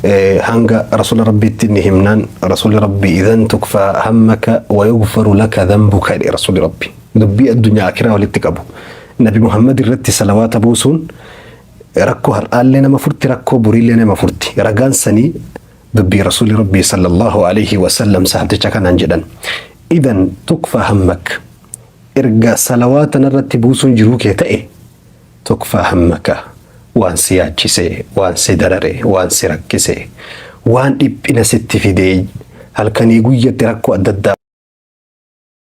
Hanga Rasuula Rabbiitti inni himnaan, Rasuulli Rabbii "Idhan tukfaa hammaka wa yughfaru laka dhanbuka" jedhe Rasuulli Rabbi. Dubbii addunyaa akiraa walitti qabu. Nabi Muhammad irratti salawaata buusuun rakkoo har'aallee nama furti, rakkoo boriillee nama furti. Ragaan sanii dubbii Rasuulli Rabbii sallallahu alaihi wasallam sahabticha kanaan jedhan. "Idhan tukfaa hammak", erga salawaata narratti buusuun jiruu kee ta'e, tukfaa hammaka, waan si yaachise, waan si darare, waan si rakkise, waan dhiphina sitti fidee, halkanii guyyatti rakkoo adda addaa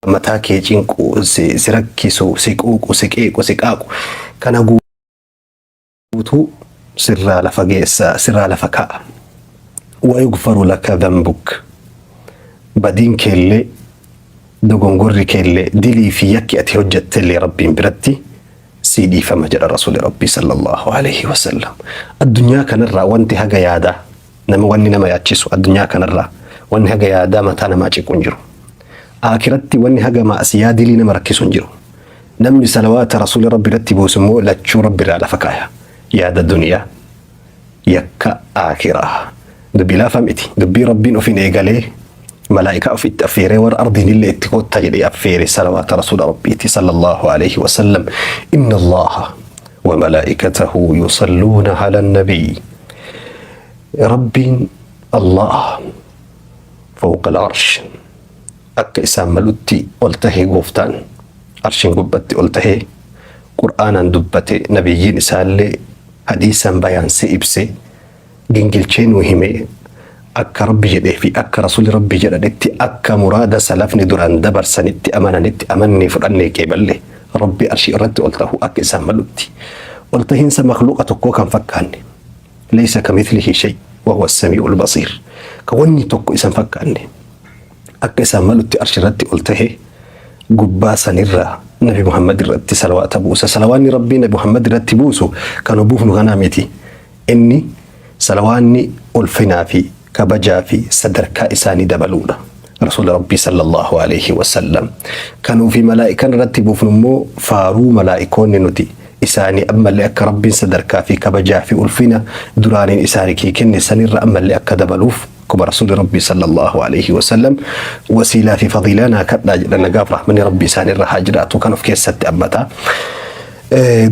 mataa kee cinqu, si rakkisu, si quuqu, si qeequ, si qaaqu kana guutuu sirraa lafa geessa, sirraa lafa kaa'a. Wa yughfaru laka dhanbuk, badiin keellee, dogongorri keellee, dilii fi yakki ati hojjettellee Rabbiin biratti sii dhiifama jedha Rasuuli Rabbii sallallahu alaihi wasallam. Addunyaa kanarraa wanti haga yaadaa nama, wanni nama yaachisu, addunyaa kanarraa wanni haga yaadaa mataa namaa ciqu hin jiru. Akiratti wanni haga maasiyaa dilii nama rakkisu hin jiru. Namni salawaata Rasuuli Rabbi irratti buusu immoo lachuu Rabbi irraa lafa kaaya. Yaada duniyaa, yakka akiraa. Dubbii laafaa miti. Dubbii Rabbiin ofiin eegalee malaa'ikaa ofitti affeeree, warra ardiin illee itti kotta jedhee affeere salawaata Rasuula Rabbiiti sallallahu alaihi wasallam. Inna Allaha wa malaa'ikatahu yusalluuna ala nabiy. Rabbiin Allah fawqa al-arsh, akka isaan malutti ol tahee, gooftaan arshiin gubbatti ol tahee Qur'aanaan dubbate, nabiyyiin isaallee hadiisaan bayaansee ibse, gingilchee nuu hime, akka Rabbi jedhee fi akka Rasuulli Rabbi jedhanitti, akka muraada salafni duraan dabarsanitti amananitti amannee fudhannee qeeballe, Rabbi arshii irratti ol tahu, akka isaan malutti ol tahiinsa makluuqa tokkoo kan fakkaanne, laysa kamithlihi shay wa huwa as-sami'ul basiir, ka wanni tokko isan fakkaanne, akka isaan malutti arshii irratti ol tahe, gubbaa sanirraa Nabi Muhammad irratti salawaata buusa. Salawaanni Rabbii Nabi Muhammad irratti buusu kan buufnu kanaa miti. Inni salawaanni ulfinaa fi kabajaa fi sadarkaa isaanii dabaluudha. Rasuula Rabbii sallallahu alaihi wasallam. Kanuu fi malaa'ikaan irratti buufnu immoo faaruu malaa'ikoonni nuti isaanii ammallee akka Rabbiin sadarkaa fi kabajaa fi ulfina duraaniin isaanii kenne sanirra ammallee akka dabaluuf, akkuma Rasuulli Rabbii sallallahu alaihi wasallam wasiilaa fi fadiilaa naa kadhaa jedhan, nagaaf rahmanni Rabbii isaaniirra haa jiraatu, kan of keessatti hammata.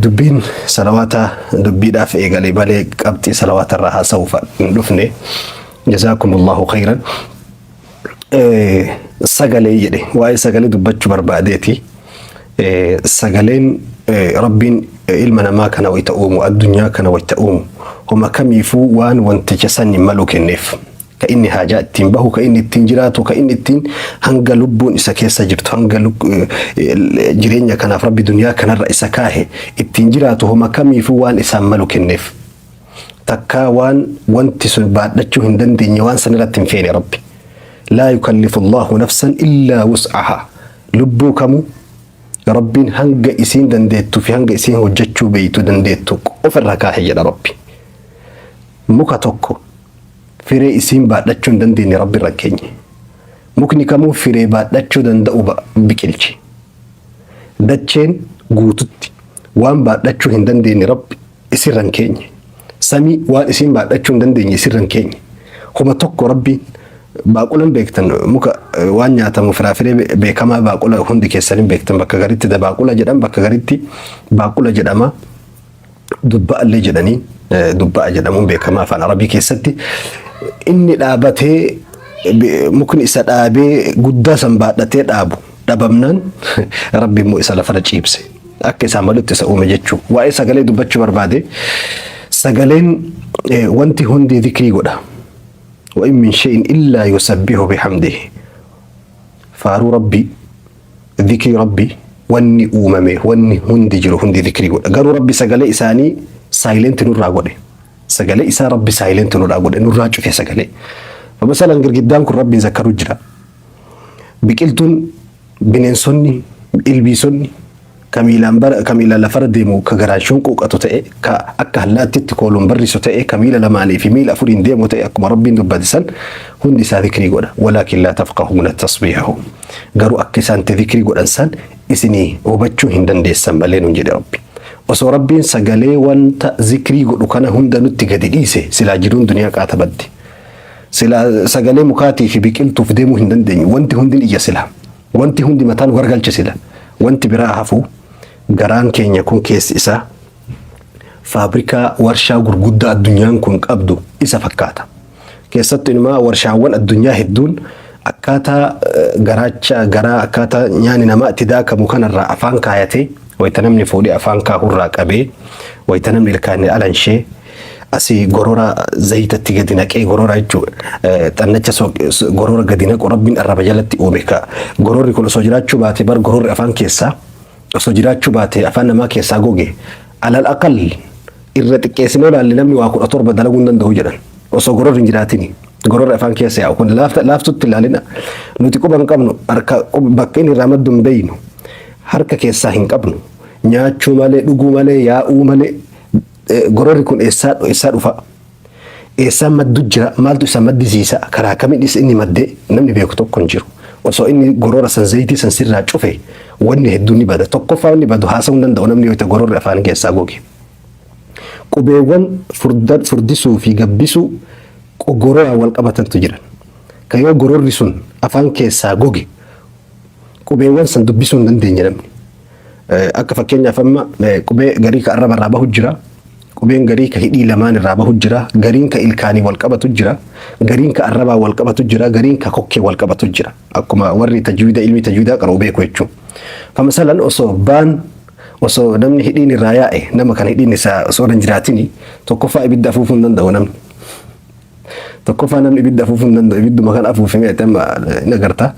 Dubbiin salawaata dubbiidhaaf eegalee malee qabxii salawaata irraa haasa'uuf hin dhufne. Jazaakumullahu khayran. Sagalee jedhe, waa'ee sagalee dubbachuu barbaadeeti. Sagaleen Rabbiin ilma namaa kana wayita uumu, addunyaa kana wayita uumu, homa kamiifuu waan wanticha san malu kenneef. Ka inni haajaa ittiin bahu, ka inni ittiin jiraatu, ka inni ittiin hanga lubbuun isa keessa jirtu, hanga jireenya kanaaf Rabbi duniyaa kanarra isa kaahe ittiin jiraatu, homa kamiifuu waan isaan malu kenneef. Takkaa waan wanti sun baadhachuu hin dandeenye waan san irratti hin feene Rabbi. Laa yukallifu Allahu nafsan illaa wus'ahaa. Lubbuu kamuu Rabbiin hanga isiin dandeettuu fi hanga isiin hojjechuu beeytu dandeettu qofa irra kaahe jedha Rabbi. Muka tokko firee isiin baadhachuu hin dandeenye Rabbi irra keenye. Mukni kamuu firee baadhachuu danda'u biqilche. Dacheen guututti waan baadhachuu hin dandeenye Rabbi isirra hin keenye. Samii waan isiin baadhachuu hin dandeenye isirra hin keenye. Homa tokko Rabbiin baaqulan beektan, muka waan nyaatamu, firaafiree beekamaa baaqula hundi keessan hin beektan, bakka garitti dabaaqula jedhan, bakka garitti baaqula jedhama. Dubba'allee jedhanii, dubba'a jedhamuun beekamaa afaan Arabii keessatti. Inni dhaabatee, mukni isa dhaabee guddaa san baadhatee dhaabu dhabamnaan, Rabbi immoo isa lafarra ciibse. Akka isaan malutti isa uume jechuu. Waa'ee sagalee dubbachuu barbaade, sagaleen wanti hundi zikrii godha. Wa in min shay'in illaa yusabbihu bihamdihi. Faaruu Rabbii, zikrii Rabbii, wanni uumame, wanni hundi jiru hundi zikrii godha. Garuu Rabbi sagalee isaanii silent nurraa godhe. Sagalee isaa Rabbi silent nurraa godhe, nurraa cufe sagalee. Masalan girgiddaan kun Rabbiin zakkaruu jira. Biqiltuun, bineensonni, ilbiisonni, ka miilaan bara ka miilaan lafarra deemu, ka garaan shunquuqatu ta'e, ka akka allaattitti kooluun barrisu ta'e, ka miila lamaanii fi miila afuriin deemu ta'e, akkuma Rabbiin dubbate san hundi isaa zikrii godha. Walaakin laa tafqahuuna tasbiihahu. Garuu akka isaan itti zikrii godhan san isinii hubachuu hin dandeessan malee nuun jedhe Rabbi. Osoo Rabbiin sagalee wanta zikrii godhu kana hunda nutti gadi dhiise, silaa jiruun duniyaa qaata baddi. Silaa sagalee mukaatii fi biqiltuuf deemuu hin dandeenyu. Wanti hundi iyya sila. Wanti hundi mataan gargalche sila. Wanti biraa hafu, garaan keenya kun keessi isaa faabrikaa, warshaa gurguddaa addunyaan kun qabdu isa fakkaata. Keessattuu inumaa warshaawwan addunyaa hedduun akkaataa garaacha garaa, akkaataa nyaanni namaa itti daakamu kanarraa afaan kaayatee, wayita namni fuudhee afaan kaahurraa qabee, wayita namni ilkaanii alanshee asii gorora zayitatti gadi naqee, gorora jechuudha, xannacha gorora gadi naqu Rabbiin arraba jalatti uume. Ka gororri kun osoo jiraachuu baate, bar gororri afaan keessaa osoo jiraachuu baate, afaan namaa keessaa goge, alal aqal irra xiqqeessinee ilaalle, namni waa 17 dalaguu hin danda'u jedhan osoo gororri hin jiraatini. Gororri afaan keessa yaa'u kun laaftutti ilaalina. Nuti quba hin qabnu, harka bakka inni irraa maddu hin beeynu, harka keessaa hin qabnu, nyaachuu malee, dhuguu malee, yaa'uu malee. Gororri kun eessaa eessaa dhufa? Eessaan maddu jira? Maaltu isa maddisiisa? Karaa kamiin isa inni maddee? Namni beeku tokko hin jiru. Osoo inni gorora san, zayitii san sirraa cufe, wanni hedduun ni bada. Tokkoffaa inni badu, haasa'uu hin danda'u namni yoo ta'e gororri afaan keessaa goge. Qubeewwan furdisuu fi gabbisuu gororaan wal qabatantu jiran. Kan yoo gororri sun afaan keessaa goge, qubeewwan san dubbisuu hin dandeenye namni. Akka fakkeenyaaf amma qubee garii ka arraba irraa bahu jira. Qubeen garii ka hidhii lamaan irraa bahu jira. Gariin ka ilkaanii wal qabatu jira. Gariin ka arrabaa wal qabatu jira. Gariin ka kokkee wal qabatu jira. Akkuma warri tajwiida, ilmi tajwiidaa qara'u beeku jechuudha. Famasalan osoo baan, osoo namni hidhiin irraa yaa'e, nama kan hidhiin isaa osoo hin jiraatini, tokkoffaa ibidda afuufuu hin danda'u namni. Tokkoffaa namni ibidda afuufuu hin danda'u. Ibidduma kan afuufi mee amma hin agartaa.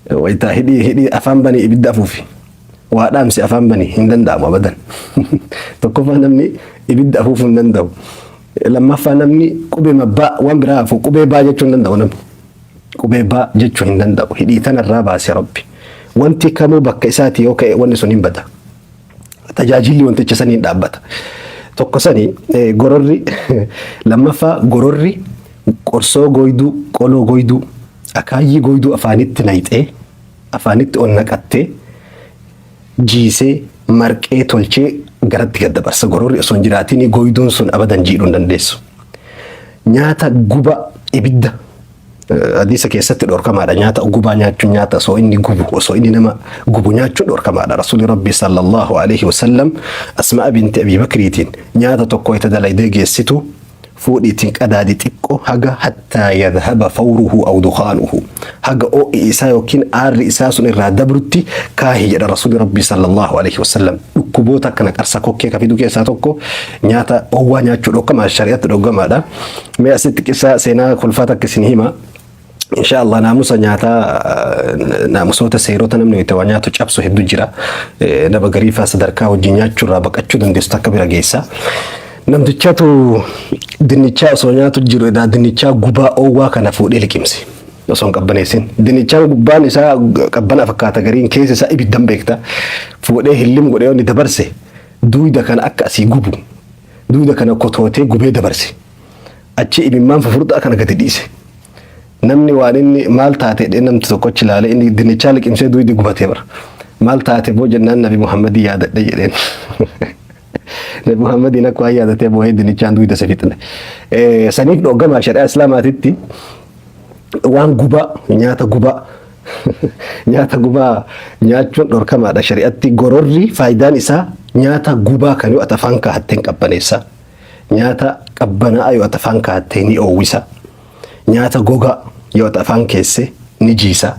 Wayitaa hidhii afaan banii ibidda afuufi. Waa dhaamsi afaan banii hin danda'amu abadan. Tokkoffaa namni ibidda afuufuu hin danda'u. Lammaffaa namni qubee baa, waan biraa hafu, qubee baa jechuu hin danda'u namni. Qubee baa jechuu hin danda'u. Hidhii tanarraa baase Rabbi. Wanti kamuu bakka isaati yoo ka'e, wanni sun hin bada. Tajaajilli wanticha sanii hin dhaabbata. Tokko sani gororri. Lammaffaa gororri qorsoo goyduu, qoloo goyduu, akaayyii goyduu afaanitti nayxee, afaanitti ol naqattee, jiisee, marqee, tolchee garatti gad dabarsa. Gororri osoo hin jiraatin goyduun sun abadan jiidhuu hin dandeessu. Nyaata guba, ibidda, hadiisa keessatti dhorkamaadha. Nyaata gubaa nyaachuun, nyaata osoo inni gubu, osoo inni nama gubu nyaachuun dhorkamaadha. Rasuulli Rabbi sallallahu alaihi wasallam Asmaa binti Abi Bakriitiin nyaata tokko itti dalaydee geessitu fuudhiitiin qadaadi xiqqoo haga hattaa yadhaba fawruhu aw dukaanuhu, haga oo'i isaa yookiin aarri isaa sun irraa dabrutti kaahi jedha Rasuulli Rabbi sallallahu alaihi wasallam. Dhukkuboota akkana qarsa kokkee ka fidu keessaa tokko nyaata oowwaa nyaachuu dhorkamaa, shari'atti dhorkamaadha. Mee asitti qissa seenaa kolfaa takka isin hima. Insha Allah naamusa nyaataa, naamusoota, seerota namni itti waa nyaatu cabsu hedduu jira. Nama gariifaa sadarkaa hojii nyaachuu irraa baqachuu dandeessu takka bira geessa. Namtichatu dinnichaa osoo nyaatu jiru, edaa dinnichaa gubaa oowwaa kana fuudhee liqimse. Osoo hin qabbaneessin. Dinnichaan gubbaan isaa qabbana fakkaata, gariin keessa isaa ibiddan beekta. Fuudhee hillim godhee wanni dabarse, duuyda kana akka asii gubu, duuyda kana kotootee gubee dabarse. Achi imimmaan fufurdaa kana gadi dhiise. Namni waan inni maal taate jedhee namti tokkochi ilaale, inni dinnichaa liqimsee duydi gubatee bara. Maal taate boo jennaan, Nabi Muhammadii yaadadhe jedheen. Nabi Muhammadiin akka waan yaadatee boo'ee dinnichaan duyda isa fixne. Saniif dhooggama shari'aa Islaamaatitti waan gubaa, nyaata gubaa, nyaata gubaa nyaachuun dhorkamaadha shari'atti. Gororri faayidaan isaa nyaata gubaa kan yoo ati afaan kaahattee hin qabbaneessa. Nyaata qabbanaa'aa yoo ati afaan kaahattee ni oowwisa. Nyaata gogaa yoo ati afaan keesse ni jiisa.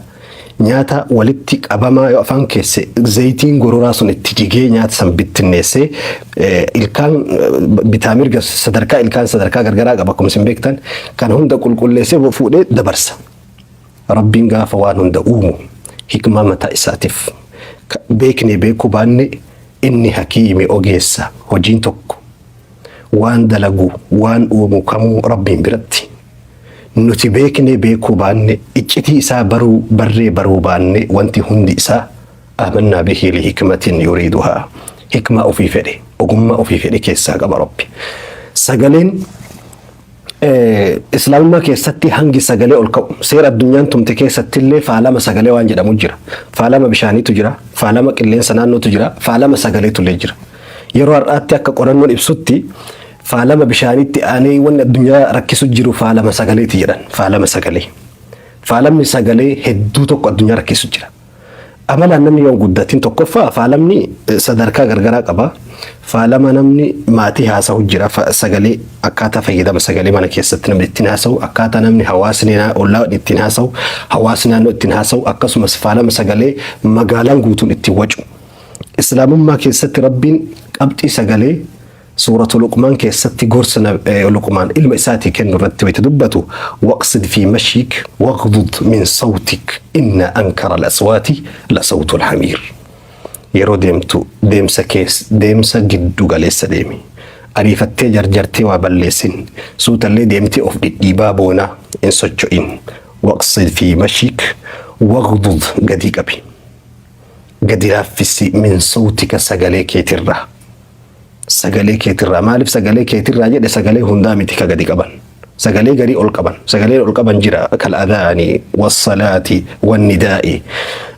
Nyaata walitti qabamaa yoo afaan keesse, zayitiin gororaa sun itti jigee nyaata san bittinneessee, ilkaan bitaa mirga sadarkaa ilkaan sadarkaa gargaraa qaba akkuma isin beektan, kan hunda qulqulleessee fuudhee dabarsa. Rabbiin gaafa waan hunda uumu hikmaa mataa isaatiif, beeknee beekuu baanne, inni hakiimi, ogeessa. Hojiin tokko waan dalagu, waan uumu kamuu Rabbiin biratti nuti beeknee beekuu baanne, iccitii isaa baruu barree baruu baanne, wanti hundi isaa amannaa bihi lihikmatin yuriiduhaa, hikmaa ofii fedhe, ogummaa ofii fedhe keessaa qaba Rabbi. Sagaleen Islaamummaa keessatti hangi sagalee ol ka'u, seera addunyaan tumte keessatti illee faalama sagalee waan jedhamu jira. Faalama bishaaniitu jira, faalama qilleensa naannootu jira, faalama sagaleetu illee jira. Yeroo har'aatti akka qorannoon ibsutti Faalama bishaanitti aanee wanni addunyaa rakkisu jiru faalama sagaleeti jedhan. Faalama sagalee. Faalamni sagalee hedduu tokko addunyaa rakkisu jira. Amalaan namni yoo hin guddatin tokkoffaa faalamni sadarkaa gargaraa qaba. Faalama namni maatii haasa'u jira. Sagalee akkaataa fayyadama sagalee mana keessatti namni ittiin haasa'u, akkaataa namni hawaasni ollaa ittiin haasa'u, hawaasni naannoo ittiin haasa'u, akkasumas faalama sagalee magaalaan guutuun ittiin wacu. Islaamummaa keessatti Rabbiin qabxii sagalee Suuratu Luqmaan keessatti gorsa Luqmaan ilma isaatii kennu irratti wayita dubbatu, waqsid fi mashiik waghdud min sawtik inna ankara al-aswaati la sawtul hamiir. Yeroo deemtu deemsa kees deemsa giddu galeessa deemi. Ariifattee jarjartee waa balleessin. Suutallee deemtee of dhidhiibaa boonaa hin socho'in. Waqsid fi mashiik waghdud gadi qabi. Gadi laaffisi min sawtika sagalee keetirraa. Sagalee keetirraa. Maaliif sagalee keetirraa jedhe? Sagalee hundaa miti ka gadi qaban. Sagalee garii ol qaban. Sagaleen ol qaban jira kal adhaani wassalaati wannidaa'i.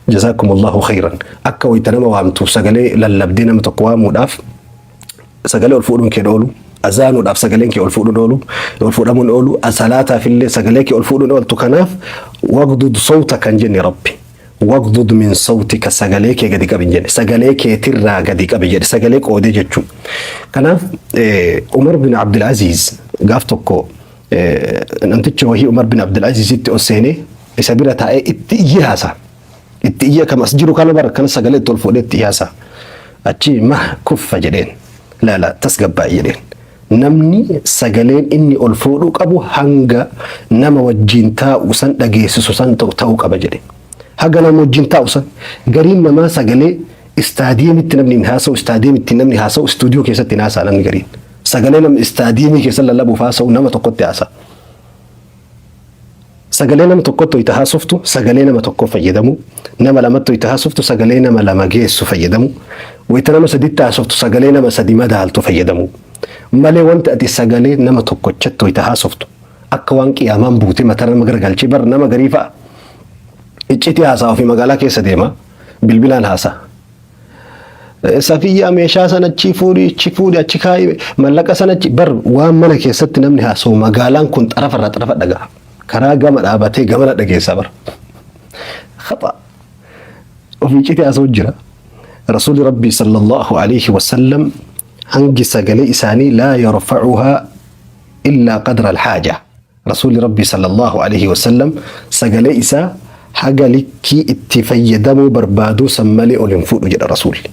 Jazaakumullahu khayran. Akka wayita nama waamtu sagalee lallabdee nama tokko waamuudhaaf sagalee ol fuudhuun kee oolu. Azaanuudhaaf sagaleen kee ol fuudhuun oolu. Ol fuudhamuun oolu. Salaataaf illee sagalee kee ol fuudhuun ooltu. Kanaaf wagdud sawta kan jenne Rabbi. Wagdud min sawtika, sagalee kee gadi qabi hin jenne. Sagalee keetirraa gadi qabi jedhe. Sagalee qoodee jechuu. Kanaaf Umar bin Abdulaziz gaaf tokko namtichi wahii Umar bin Abdulazizitti ol seenee isa bira taa'ee itti iyyee haasa. Itti iyyee kam as jiru kana bara kana sagalee itti ol fuudhee itti haasa. Achi mah kuffa jedheen. Laala tasgabbaa'i jedheen. Namni sagaleen inni ol fuudhuu qabu hanga nama wajjiin taa'u san dhageessisu san ta'uu qaba jedhe. Haga nama wajjiin taa'u san gariin namaa sagalee istaadiyeemitti namni hin haasa'u, istaadiyeemitti namni haasa'u, istuudiyoo keessatti hin haasa'a namni gariin. Sagalee namni istaadiyeemii keessa lallabuuf haasa'u nama tokkotti haasa'a. Sagalee nama tokkotti wayita haasoftu sagalee nama tokkoo fayyadamu, nama lamatti wayita haasoftu sagalee nama lama geessu fayyadamu, wayita nama saditti haasoftu sagalee nama sadi madaaltu fayyadamu. Malee wanti ati sagalee nama tokkochatti wayita haasoftu akka waan qiyaamaan buute mataa nama garagalchee bar nama garii fa'a. Iccitii haasaa ofii magaalaa keessa deema, bilbilaan haasaa. Safiyyaa meeshaa sana achi fuudhi, achi fuudhi, achi kaa'i, mallaqa sana achi bar waan mana keessatti namni haasa'u magaalaan kun xarafa irraa xarafa dhaga'a. Karaa gama dhaabatee gamana dhageessa bar. Khata. Ofii iccitii haasa'u jira. Rasuulli Rabbii sallallahu alaihi wasallam hangi sagalee isaanii laa yarfa'uhaa illaa qadra alhaaja. Rasuulli Rabbii sallallaahu aleyhi wasallam sagalee isaa haga likkii itti fayyadamuu barbaaduu san malee ol hin fuudhu jedha Rasuulli.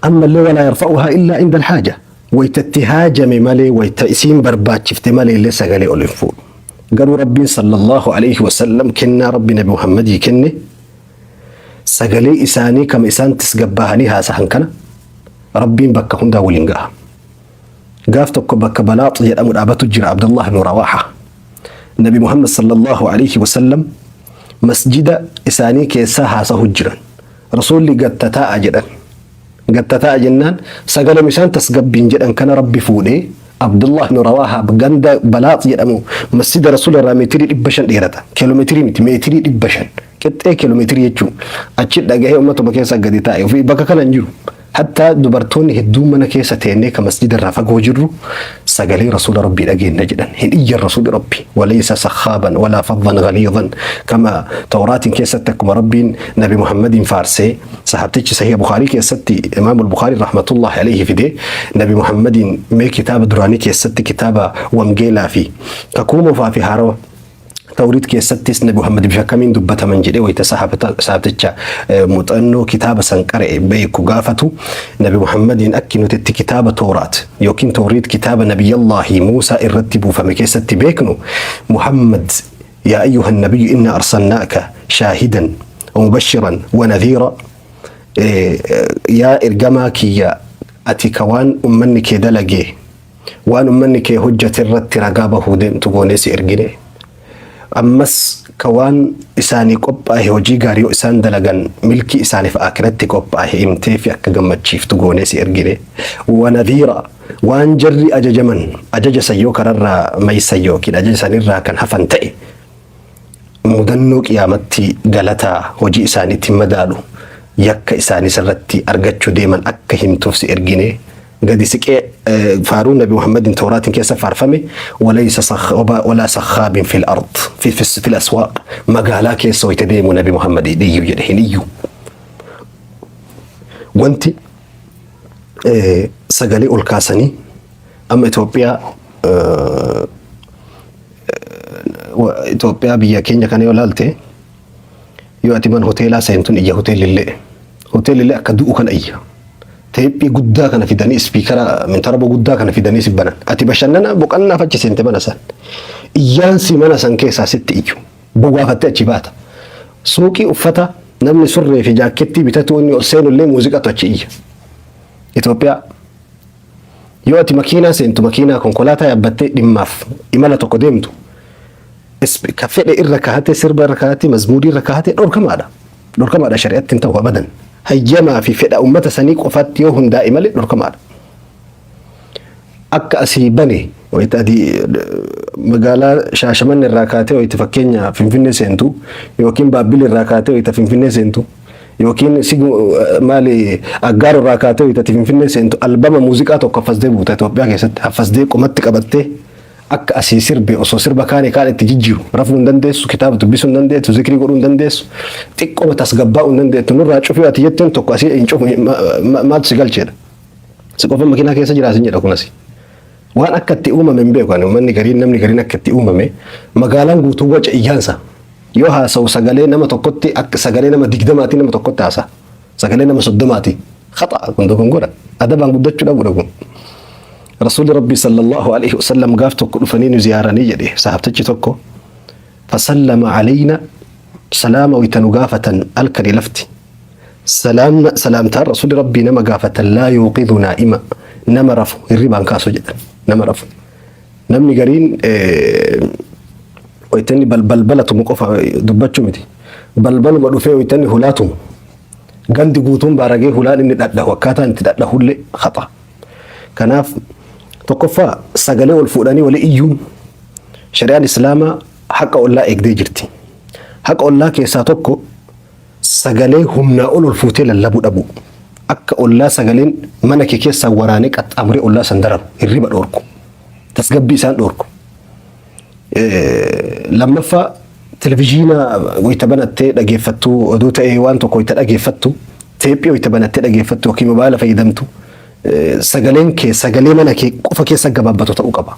Ammallee walaa yarfa'uhaa illaa inda alhaaja. Wayta itti haajame malee, wayta isiin barbaachifte malee illee sagalee ol hin fuudhu. Garuu Rabbiin sallallaahu aleyhi wasallam kennaa Rabbi Nabi Muhammadii kenne sagalee isaanii kama isaan tasgabbaahanii haasahan kana Rabbiin bakka hundaa waliin gaha. Gaaf tokko bakka Balaax jedhamu dhaabatu jira Abdullah ibn Rawaaha. Nabi Muhammad sallallahu alaihi wasallam masjida isaanii keessaa haasahu jiran. Rasuulli gad tataa'a jedhan. Gad tataa'a jennaan sagaluma isaan tasgabbiin jedhan kana Rabbi fuudhee Abdullah ibn Rawaaha ganda Balaax jedhamu masjida Rasuula irraa meetirii 500 dheerata. Kiiloomeetirii miti, meetirii 500. Qixxee kiiloomeetirii jechuun achi dhagahee ummatuma keessa gadi taa'e ofii bakka kana hin jiru. Hattaa dubartoonni hedduun mana keessa teennee ka masjida irraa fagoo jirru sagalee Rasuula Rabbii dhageenna jedhan. Hin iyyan Rasuulli Rabbi. Walaysa sakhaaban walaa faddan ghaliidan kama Tawraatiin keessatti akkuma Rabbiin Nabi Muhammadiin faarsee sahaabtichi Sahiha Bukhaarii keessatti Imaam Bukhaarii rahmatullahi alayhi fidee Nabi Muhammadiin mee kitaaba duraanii keessatti kitaaba Wangeelaa fi kakuu moofaa fi haarawa Tawriit keessattis Nabi Muhammad bifa kamiin dubbataman jedhee wayita sahaabticha muuxannoo kitaaba san qara'e beeku gaafatu, Nabi Muhammadiin akki nuti itti kitaaba Tooraat yookiin Tawriit kitaaba Nabiyyallaahi Muusaa irratti buufame keessatti beeknu Muhammad yaa ayyuhan nabiyyu inna arsalnaaka shaahidan wa mubashiran wa nadhiira, yaa ergamaa kiyya ati ka waan ummanni kee dalage waan ummanni kee hojjate irratti ragaa bahuu deemtu goonee si ergine. Ammas ka waan isaanii qophaahe hojii gaarii yoo isaan dalagan milkii isaaniif aakiratti qophaahe himtee fi akka gammachiiftu goonee si ergine. Wa nadhiira, waan jarri ajajaman ajaja san yoo kararraa maysan yookiin ajaja sanirraa kan hafan ta'e mudannoo qiyaamatti galataa hojii isaaniitti madaalu Yakka isaanii sirratti argachuu deeman akka himtuuf si ergine. Gadi siqee faaruun Nabi Muhammadin Tawraatiin keessa faarfame walaysa walaa sakhaabin fil ard fi fil aswaaq magaalaa keessa wayita deemu Nabi Muhammad iyyu jedhe hin iyyu. Wanti sagalee ol kaasanii amma Itoophiyaa Itoophiyaa biyya keenya kana yoo laalte, yoo ati mana hoteelaa seentun iyya hoteelillee. Hoteelillee akka du'u kana iyya. Teephii guddaa kana fidanii, ispiikara mintaraba guddaa kana fidanii si banan. Ati bashannana boqannaaf achi seente mana san. Iyyaansi mana san keessaa sitti iyyu. Bogaafattee achi baata. Suuqii uffata namni surree fi jaakettii bitatu inni ol seenullee muuziqatu achi iyya. Itoophiyaa yoo ati makiinaa seentu, makiinaa konkolaataa yaabbattee dhimmaaf imala tokko deemtu, ka fedhe irra kahatee, sirba irra kahatee, mazmuurii irra kahatee dhorkamaadha. Dhorkamaadha, shari'atti hin ta'u abadan. Hayyamaa fi fedha uummata sanii qofatti yoo hundaa'e malee dhorkamaadha. Akka asii bane wayita adii magaalaa Shaashamanne irraa kaatee wayita fakkeenya Finfinnee seentu, yookiin Baabbil irraa kaatee wayita Finfinnee seentu, yookiin maali Aggaaro irraa kaatee wayita Finfinnee seentu, albama muuziqaa tokko haffasdee buuta. Itoophiyaa keessatti haffasdee qomatti qabattee akka asii sirbe osoo sirba kaane kaan itti jijjiiru rafuu hin dandeessu, kitaaba dubbisuu hin dandeessu, zikrii godhuu hin dandeessu, xiqqooma tasgabbaa'uu hin dandeettu. Nurraa cufii ati jetteen tokko asii hin cufu, maaltu si galcheedha? Si qofa makiinaa keessa jira asin jedha kun asii. Waan akka itti uumame hin beeku ani. Uummanni gariin, namni gariin akka itti uumame, magaalaan guutuu waca iyyaansa. Yoo haasa'u sagalee nama tokkotti akka sagalee nama 20tii nama tokkotti haasa. Sagalee nama 30ti. Khata kun dogongora. Adabaan guddachuu dhabuudha kun. Rasuulli Rabbii sallallahu alaihi wasallam gaaf tokko dhufanii nu ziyaaranii jedhe sahabtichi tokko. Fasallama alayna, salaama wayita nu gaafatan halkanii lafti. Salaamtaan Rasuulli Rabbii nama gaafatan laa yuuqidu naa'ima, nama rafu hirribaan kaasu jedhan, nama rafu. Namni gariin wayita inni balbala tumu qofa dubbachuu miti. Balbaluma dhufee wayita inni hulaa tumu. Gandi guutuun baaragee hulaan inni dhadhahu, akkaataan itti dhadhahullee khata. Kanaaf tokkoffaa sagalee ol fuudhanii walii iyyuun, shari'aan Islaamaa haqa ollaa eegdee jirti. Haqa ollaa keessaa tokko sagalee humnaa ol ol fuutee lallabuu dhabu. Akka ollaa sagaleen mana kee keessaa waraanee qaxxaamuree ollaa san dararu, hirriba dhoorku. Tasgabbii isaan dhoorku. Lammaffaa, televizyiina wayita banattee dhageeffattu, oduu ta'ee waan tokko wayita dhageeffattu, teephii wayita banattee dhageeffattu yookiin mobaayila fayyadamtu, sagaleen kee sagalee mana kee qofa keessa gabaabbatu ta'uu qaba.